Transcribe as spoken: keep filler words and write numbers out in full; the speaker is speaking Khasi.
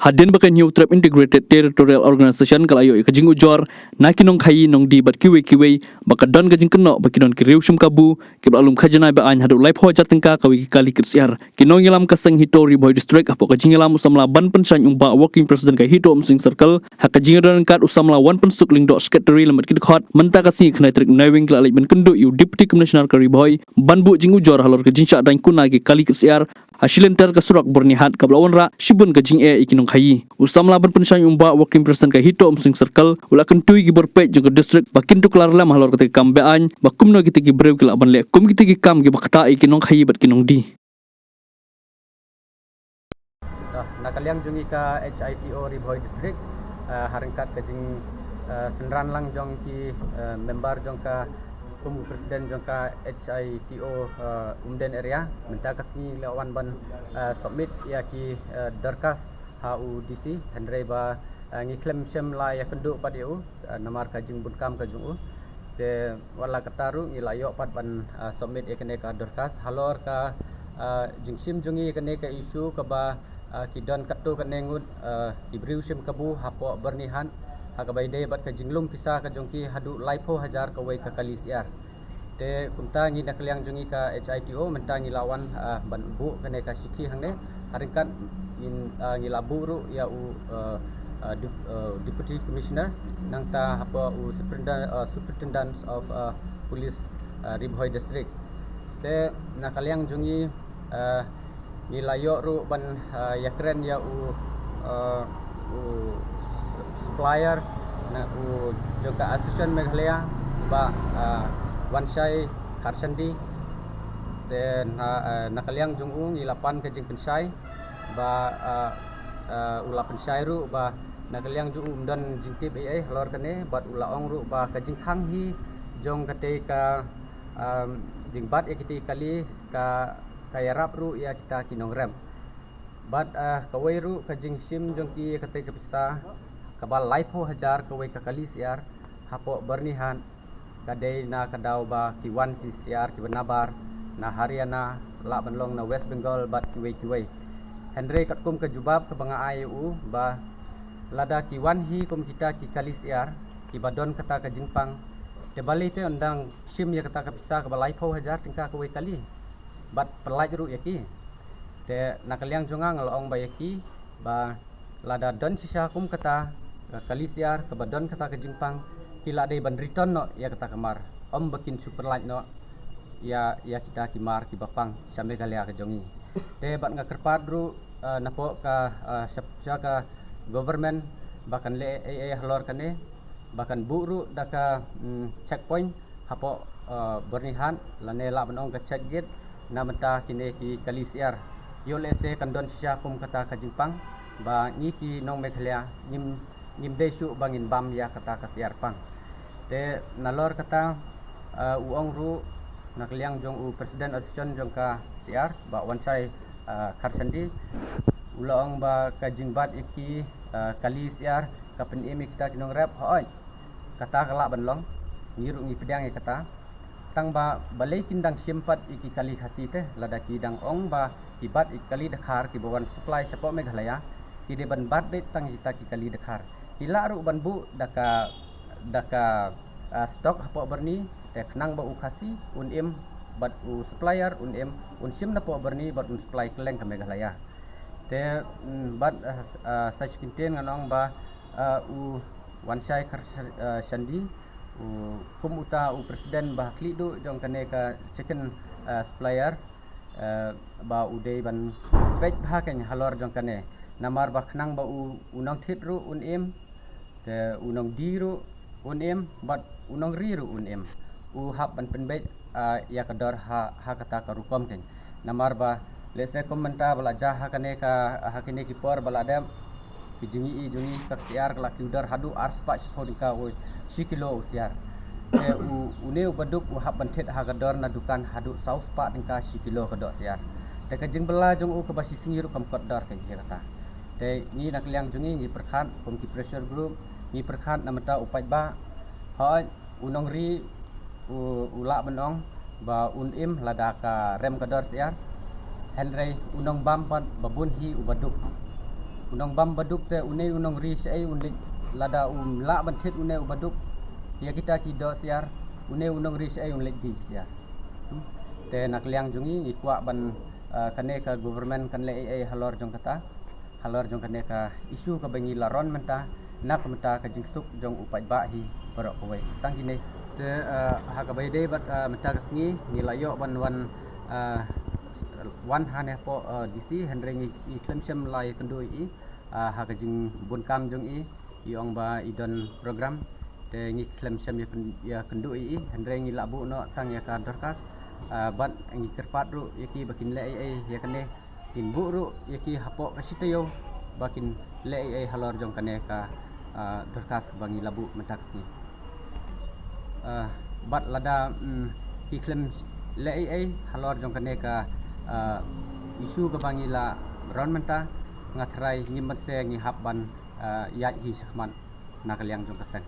Hadien ba ka Hynñiewtrep Integrated Territorial Organization ka la ïoh ïa ka jingujor na ki nongkhaïi nongdie bad kiwei kiwei ba ka don ka jingkynnoh ba ki don ki riew shim kabu kiba la lum khajna beaiñ haduh laiphew hajar tyngka kawei ka kali kit syiar. Ki nongïalam ka seng HITO Ri Bhoi District hapoh ka jingïalam u samla Ban Pynshaiñ Umbah, Working President ka HITO Umsning Circle, ha ka jingïadon ryngkat u samla Wan Pynsuk Lyngdoh, Secretary, lem bad ki dkhot, mynta ka sngi khyndai tarik Naiwieng ki la leit ban kynduh ïa u Deputy Commissioner ka Ri Bhoi ban buh jingujor halor ka jingshah daiñ kuna ki kali kit syiar ha shilynter ka surok Byrnihat kaba la wanrah shibun ka jingeh ïa ki nongkhaïi. U samla Ban Pynshaiñ Umbah, Working President ka HITO Umsning Circle, u la kyntu ïa ki bor peit jong ka district ba kin tuklar lem halor katei ka kam beaiñ ba kumno kitei ki briew ki lah ban leh kum kitei ki kam kiba ktah ïa ki nongkhaïi bad ki nongdie. Dah, na ka liang jong ngi ka HITO Ri Bhoi District, eh, ha ryngkat ka jing, eh, synran lang jong ki, eh, member jong ka, kum u president jong ka HITO, eh, Umden area, mynta ka sngi la wan ban, eh, submit ïa ki, eh, dorkhas ha u DC, hynrei ba, eh, ngi khlem shym la ïakynduh pat ïa u, eh, namar ka jingbun kam ka jong u. Te wat la katta ruh ngi la ïoh pat ban, eh, submit ïa kane ka dorkhas halor ka, eh, jingshim jong ngi ïa kane ka issue kaba, eh, ki don katto katne ngut, eh, ki briew shim kabu hapoh Byrnihat, ha kaba ïadei bad ka jinglum pisa ka jong ki haduh laiphew hajar kawei ka kali syiar. Te kumta ngi na ka liang jong ngi ka HITO mynta ngi la wan, ah, ban buh kane ka shithi hangne. Ha ryngkat ngin, ah, ngi la buh ruh ïa u, ah, ah, Dep-, ah, Deputy Commissioner nangta hapoh u Superintendent, ah, Superintendent of, ah, Police, ah, Ri Bhoi District. Te na ka liang jong ngi, ah, ngi la ïoh ruh ban, ah, ïakren ïa u, ah, u supplier na u jong ka Association Meghalaya ba, ah, Wanshai Kharshandi. Te na, ah, na ka liang jong u ngi la pan ka jingpynshai ba, ah, ah, u la pynshai ruh ba na ka liang jong u ym don jingtip ei ei halor kane bad u la ong ruh ba ka jingkhang hi jong katei ka, um, jingbat ïa kitei kali ka ka ïarap ruh ïa kita ki nongrep. Bad, ah, kawei ruh ka jingshim jong ki ïa katei ka pisa kaba laiphew hajar kawei ka kali syiar hapoh Byrnihat ka dei na ka daw ba ki wan ki syiar kiba nabar na Haryana, lah ban long na West Bengal bad kiwei kiwei. Hynrei katkum ka jubab kaba nga ai ïa u ba lada ki wan hi kum kita ki kali syiar kiba don kata ka jingpang, te balei te yn dang shim ïa kata ka pisa kaba laiphew hajar tyngka kawei kali bad pyllait ruh ïa ki. Te na ka liang jong nga nga la ong ba ïa ki ba lada don shisha kum kata ka kali syiar kaba don kata ka jingpang, ki la dei ban return noh ïa kata ka mar, ym ba kin shu pyllait noh ïa, ïa kita ki mar kiba pang sha Meghalaya ka jong ngi. Te bad nga kyrpad ruh, eh, napoh ka, eh, sha, sha ka government ba kan leh ei ei halor kane, ba kan buh ruh da ka, mm, checkpoint hapoh, eh, Byrnihat lane lah ban ong ka check gate na bynta kine ki kali syiar. Ïoh lehse kan don shisha kum kata ka jingpang ba ngi ki nong Meghalaya ngim, ngim dei shuh ba ngin bam ïa kata ka syiar pang. Te nalor kata, eh, u ong ruh na ka liang jong u President Association jong ka syiar ba Wanshai, eh, Kharshandi, u la ong ba ka jingbat ïa ki, eh, kali syiar ka pynim ïa kita ki nongrep, hooid. Kata ka lah ban long, ngi ruh ngi pdiang ïa kata. Tang ba balei kin dang shim pat ïa ki kali Khasi te, lada ki dang ong ba ki bat ïa ki kali dkhar kiba wan supply shapoh Meghalaya, ki dei ban bat beit tang ïa kita ki kali dkhar. Ki lah ruh ban buh da ka, da ka, ah, stock hapoh Byrni, te khnang ba u Khasi un im bad u supplier un im, un shim napoh Byrni bad un supply kylleng ka Meghalaya. Te, mm, bad, ah, ah, sa shi kyntien ngan ong ba, ah, u Wanshai Khar, ah, Shandi, u, kum uta u president ba khlieh duh jong kane ka chicken, ah, supplier, ah, ba u dei ban peit bha kein halor jong kane. Namar ba khnang ba u, u nongthied ruh un im, te u nongdie ruh un im, bad u nongri ruh un im. U hap ban pynbeit, ah, ïa ka dor ha, ha kata ka rukom kein. Namar ba lehse kum mynta ba la jia ha kane ka, ha kine ki por ba la dep, ki jingïohi jong ngi ka syiar ka la kiew dor haduh arspah shiphew tyngka u shi kilo u syiar. Te u, une u baduk u hap ban thied ha ka dor na dukan haduh saw spah tyngka shi kilo ka doh syiar. Te ka jingbylla jong u kaba shi sngi ruh kam kot dor kein ïa kata. Te ngi na ka liang jong ngi ngi pyrkhat kum ki pressure group, ngi pyrkhat na bynta u paidbah. Hooid, u nongri u, u lah ban ong ba un im lada ka rem ka dor syiar. Hynrei u nongbam pat ba bun hi u baduk. U nongbam baduk te une u nongri shaei un leit, lada um lah ban thied une u baduk ïa kita ki doh syiar, une u nongri shaei un leit die syiar. Hmm. Te na ka liang jong ngi, ngi kwah ban, ah, kane ka government kan leh ei ei halor jong kata, halor jong kane ka issue kaba ngi la run mynta, na ka bynta ka jingsuk jong u paidbah hi baroh kawei. Tang kine. Te, ah, ha kaba ïadei bad, ah, mynta ka sngi ngi la ïoh ban wan, ah, wan hangne hapoh, ah, D C, hynrei ngi, ngi khlem shym la ïakynduh ïa i, ah, ha ka jingbun kam jong i, i ong ba i don program, te ngi khlem shym ïakyn-, ïakynduh ïa i, hynrei ngi la buh noh tang ïa ka dorkhas, ah, bad ngi kyrpad ruh ïa ki ba kin leh ei ei ïa kane, kin buh ruh ïa ki hapoh ka shi taïew ba kin leh ei ei halor jong kane ka, ah, dorkhas kaba ngi la buh mynta ka sngi. Ah, bad lada, mm, ki khlem leh ei ei halor jong kane ka, ah, issue kaba ngi la run mynta, nga tharai ngim banse ngi hap ban, ah, ïaid hi shakhmat na ka liang jong ka seng.